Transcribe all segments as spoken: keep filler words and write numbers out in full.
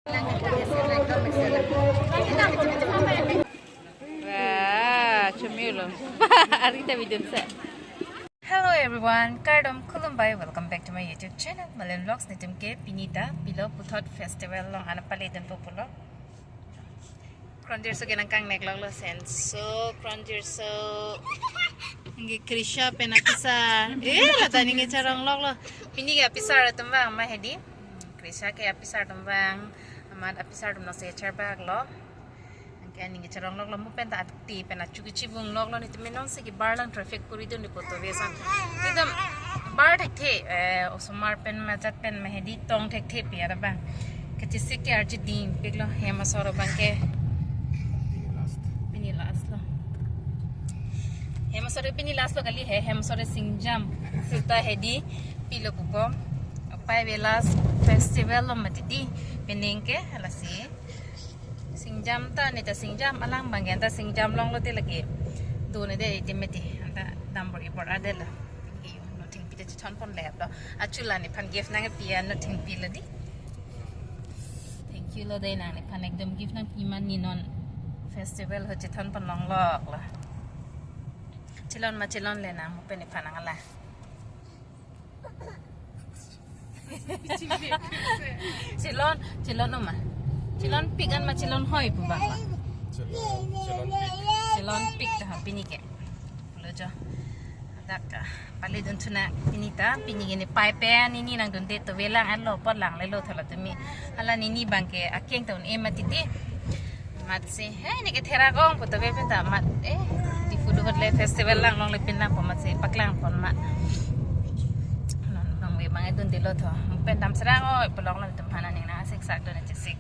Wah, chomilo. Ari ta video sa. Hello everyone, kardom khulumbai, welcome back to my YouTube channel, Malin Vlogs. Netum ke pini ta pilo puthot festival along an pale dunpo pulo. Kronjir so ke nangkangnek loklo sen. So, kronjir so. Nge Krisha pen apisar. Eh, lata ningje charong loklo. Pini ke apisar atum vang ma hedi. Krisha ke apisar atum vang. Amat apisar atum nose charbak lo. Anke ningje charong loklo, mo pen ta ati pen achu kechibung loklo, netum non si ke bar lang traffic kori dun di poto ve san. Netum bar thekthe, eh, osomar pen ma ajat pen ma hedi tong thekthe pi ara bang. Kachesik ke arji dingpiklo, hem asor abang ke. Pini last lo. Hem asor pini last lo kali he, hem asor singjam. Sita hedi pilo pupo. Apai ve last festival lo mati di. Pining ke lasi. Singjam ta, ne ta singjam, alang bang ke anta singjam longlo te lake. Done de iti meti, anta dambor ibor adelo. Iyo, no thengpi ta chethon pon le lo. Achu la nephan gift nangpi an no thengpi lo di. Thank you lo de nang nephan ekdom gift nangpi man, ne non festival ho chethon pon longlok lo. Chelon ma chelon le nang mo pen nephan nang ala. Chelon, chelon oma. Chelonpik an ma chelonhoi pu bang ma. Chelon, chelonpik. Chelonpik ta ha pini ke. Pulo jo. Dak, ah, pale dunthu nang pini ta, pini ke ne pai pen, nini nangdunde to ve lang an lo, pot lang le lo thala tumi. Hala nini bang ke akeng ta un-e mati di. Mat si, eh, ne ke thera kong pu to ve pen ta mat, eh, di food hot le festival lang longle pin lang po mat si paklang pon ma. Non nang ve bang edun dilo tho. Pen dam serang oi, pelong lo tum phana ning nang sik sak dun chisik.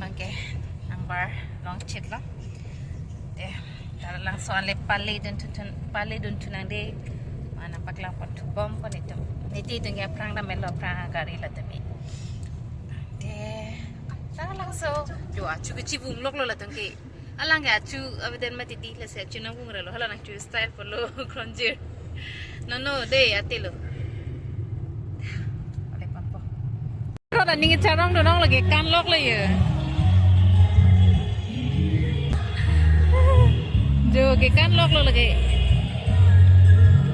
Bang ke nang bar long chit lo. Te, Taralangso ale pale dunthu thun, pale dunthu nang de. Mana paklang pon thu bom pon itum. Niti itum ke aphrang dam lo, aphrang gari la tumi. Te, Taralangso. Jo achu kechibung loklo latum ke. Alang ke achu aveden mati di, lasi achu nang bung relo. Hala nang chu style polo kronjir. No, no, de, ati lo. Ale pampo. Rot aning charong do nong lake kan loklo ye. Jo ke kan loklo lake.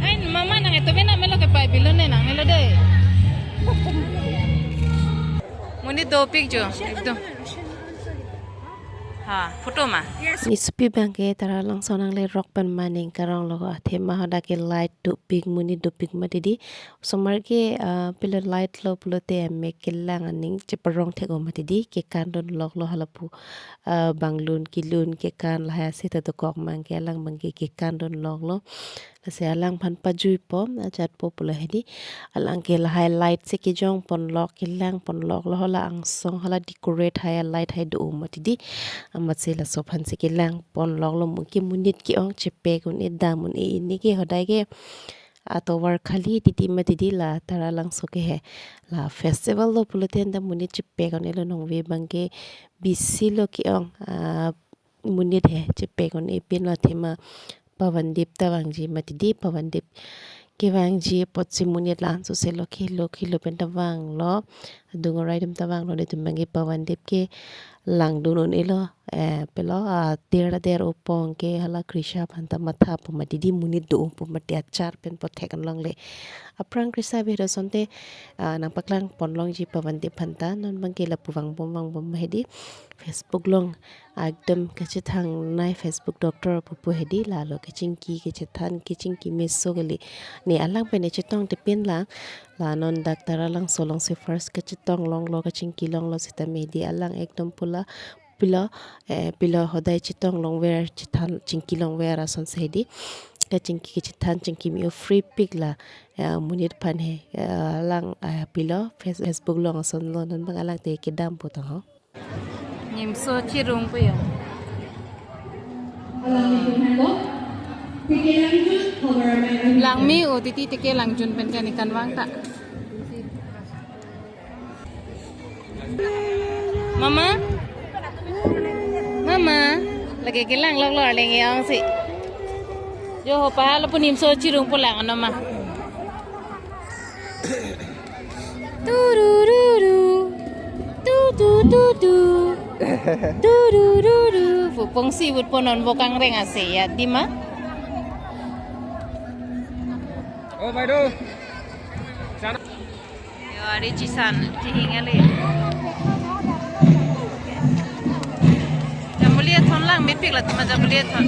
Ai mama nang itu bena melo ke pai bilun ne nang melo de. Monit dopik jo, ekdom. Ha, photo ma? Nesopi bang ke Taralangso nangle rok pen maning karong lo, athema hadak ke light dopik, monit dopik mati di. Osomar ke, ah, pilo light lo pulote amek kelang aning cheparong thek-o mati di, kekan dun loklo halapu, ah, banglun kelun kekan lahai seta dokok mang ke alang bang ke kekan dun loklo. Lasi alang aphan pajui po, ajat po pulo hedi. Alang ke lahai light si kejong pon lok, kelang pon loklo, hala angsong hala decorate hai light hai do mati di. Amat si laso aphan si kelang pon loklo, mo ke monit ke-ong chepek un-e dam un-e, ini ke hodai ke atovar khali titi mati di la Taralangso ke he. La festival lo pulote anta monit chepek un-e lo, nong ve bang ke bisi lo ke-ong, ah, monit he chepek un-e pin lo, athema Pavandip ta vangji mati di, Pavandip kevangji apotsi monit la-an sose lo, khilo khilo pen ta vanglo, adung arai atum ta vanglo, netum bang ke Pavandip kelang dun un-e lo, eh, pilo, ah, tir der upong ke hala Krisha aphan ta matha po mati di, monit do po mati, achar pen po thek an longle. Aphrang Krisha biro sonte, ah, nang paklang pon longji Pavandip aphan ta, non bang ke lapu vangbom vangbom hedi. Facebook along ekdom kachethang nai, Facebook doctor pupu hedi, lalo kechingki kachethan kechingki meso kali. Ne alang pen ne chetong te pin lang, la non dak Taralangso along si first kachetong longlo, kachingki longlo seta medi alang ekdom pula pilo, eh, pilo hodai chetong longver, chethan chingki longver ason si hedi. Kachingki kachethan chingki me-o free pik la, eh, monit aphan he, eh, alang, eh, pilo Face-, Facebook along ason lo, non bang alang te kedam po tong ho. Nimso chirung puyo. Langmi-o titi teke langjun pen kani kanvang ta. Mama? Mama? Lake kelang loklo arleng e-ong si. Jo ho pa lapu nimso chirung pulang ano ma. Turururu. Tu, Tu tu tu. Tu tu tu tu. Pu pongsi vut pon non bo kangreng ase ya, dima? Oh, Baido. Sana. Yo, ari chisan, chihing ali. Jambuli athon lang, mepik la tema jambuli athon.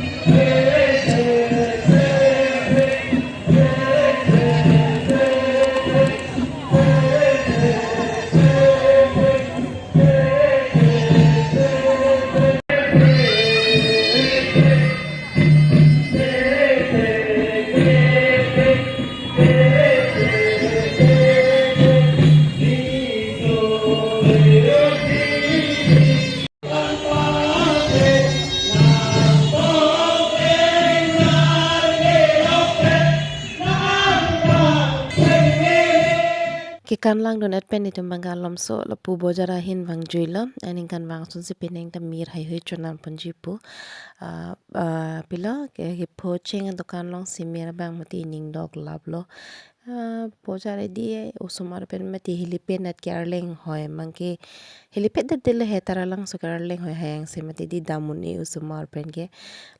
Kekan langdun-et pen itum bang ke alomso lapu bojar ahin vangjuilo, aningkanvang ason si penang ta mir haihui chonam ponji pu. Ah, ah, pilo ke, kephocheng adokan along si mir abang mati ning dok laplo. Ah, bojar edi osomar pen mati helipad nat ke arleng hoi abang ke, helipad det det le he, taralangso ke arleng hoi hayang si mati di dam un-e osomar pen ke.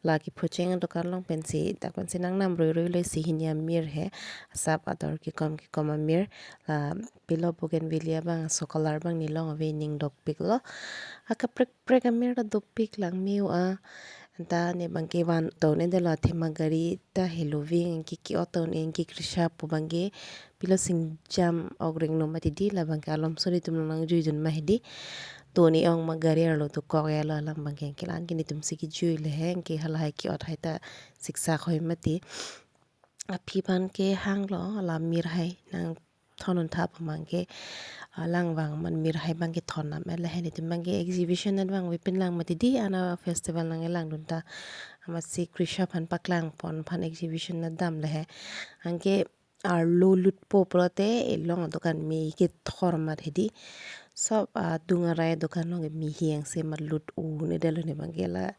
La kephocheng adokan along pensi, dak pensi nangnam ruirui le si hini amir he, asap ador kekom kekom amir. La pilo bougainvillea abang, so color abang nelong ave, ning dokpiklo. Akaprek prek amir ta dopik lang meu a. Anta ne bang ke van to ne delo, athema gari ta heloving, anke ke-ot un-e, anke krisha pu bang ke pilo singjam ok rengno mati di, la bang ke alomso netum nangjuidun ma hedi. To ne ong ma gari arlo dokok ya lo alam bang ke, anke la-an ke netum si kejui le he, anke halahai ke-ot hai ta siksak hoi mati. Aphi aphan ke hanglo, la mir hai nangthon un tha pu bang ke, ah, langvang man mir hai bang ke thon nam et le he, netum bang ke exhibition nat vangve pen lang mati di, ana festival nanglangdun ta. Amatsi krisha aphan paklang pon aphan exhibition nat dam le he. Anke arlo lutpo pulote elong adokan me kethor mat hedi. Sob, ah, adung arei adokan along me hiyang se mat lut un-e delo ne bang ke la,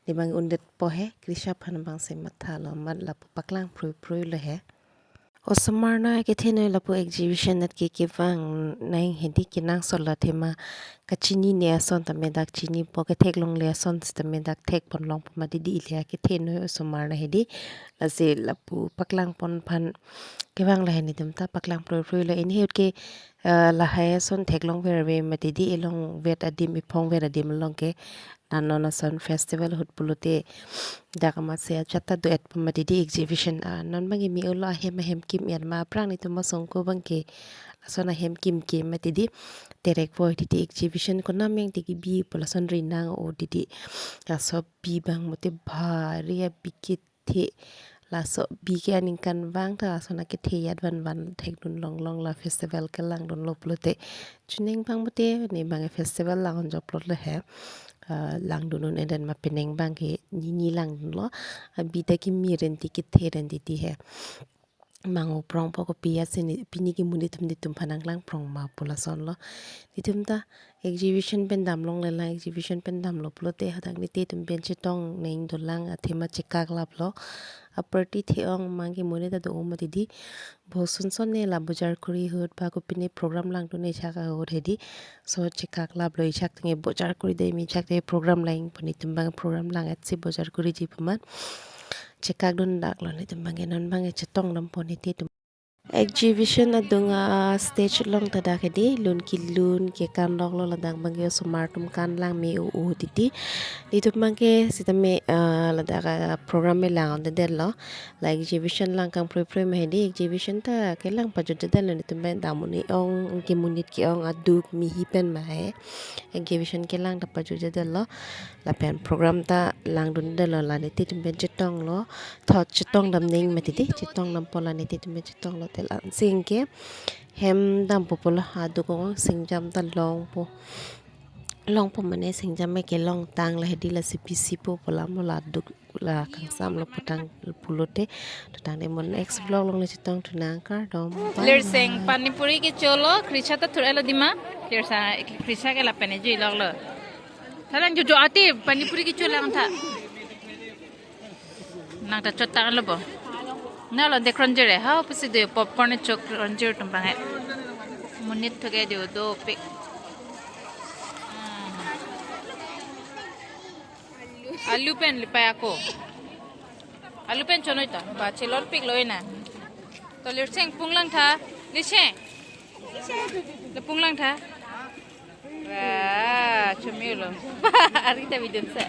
ne bang undetpo he, krisha aphan bang se mathalo mat lapu paklang phrui phrui lo he. Osomar na kethenoi lapu exhibition nat ke kevang nang hedi, kenangsot lo athema kachinine ason tame dak chinipo, ketheklongle ason sitame dak thek pon longpo mati di, ili akethenoi osomar na hedi. Lasi lapu paklang pon aphan kevang le he, netum ta paklang phrui phrui lo. Ini ahut ke, eh, lahai ason theklong verve mati di, elong vet adim, ephong vet adim along ke. Non non ason festival ahut pulote dak amatsi ajat ta do-etpo mati di exhibition. Ah, non bang ke me-olo, ahem ahem kim-et ma, aphrang netum asongko bang ke lason ahem kim ke mati di. Terek voi titi exhibition konam yang tiki bi pu lason rinang o titi. Laso bi bang mati bhari abi kethe. Laso bi ke aningkanvang ta lason akethe ajat van van thekdun longlong, la festival kelangdunlo pulote. Chuning bang mati ne bang festival lang-on jokplot le he. Ah, langdun un-e det ma, penang bang ke nini langdunlo. Abi ta kimi renti kethe renti ti he. Mango prongpo, kopi asin pini ke monit atum netum aphan nanglang prong ma pu lason lo. Netum ta exhibition pen damlongle lang, exhibition pen damlo pulote hadak nete atum pen chetong neng dolang, athema chekak laplo. Aparty the-ong bang ke monit ta do-o mati di. Bosun son ne la bojar kuri ahut ba kopine program langdun echak ahut hedi. So chekak laplo, echak tenge bojar kuri de mi chak de program lang pu, netum bang program lang-et si bojar kuriji pu man. Chekak dun daklo netum bang ke, non bang ke chetong dampo nete atum. Exhibition adung a-stage along ta dak hedi, lun kelun kekan loklo, ladak bang ke osomar atum kan lang me-o-o titi. Netum bang ke sitame, ah, ladak a-program me lang-on det detlo. La exhibition lang kangphrui phrui ma hedi, exhibition ta kelang pajut det detlo, netum pen dam un-e ong, anke monit ke-ong aduk mihi pen ma he. Exhibition kelang ta pajut det detlo. Lapen program ta langdun detlo, la nete atum pen chetonglo. Thot chetong dam neng mati di, chetong dampo, la nete atum pen chetonglo, te la-ansi ke hem dampo pulo, aduk ong singjam ta longpo. Longpo mane singjam me kelong tang la hedi, lasi pisipo pu alam lo, la aduk la kangsamlo putang pulote. To tangte mo next vlog along le chetongthu nang, kardom. Bye. Lirseng pani puri kecho lo, Krisha ta thur-elo dima. Lirseng Krisha ke lapen ejuiloklo. Thalang jojo ati pani puri kecho lang tha. Nang ta chotang lo bo. Na lo de kronjir e, ha pusi de popcorn chok kronjir atum bang he. Monit thoke de dopik. Alu pen lipai ako. Alu pen chonoi to. Ba chelon pik lo ina. To Lirseng punglang tha. Lirseng. Le punglang tha. Wah, chumi lo. Ari ta video sa.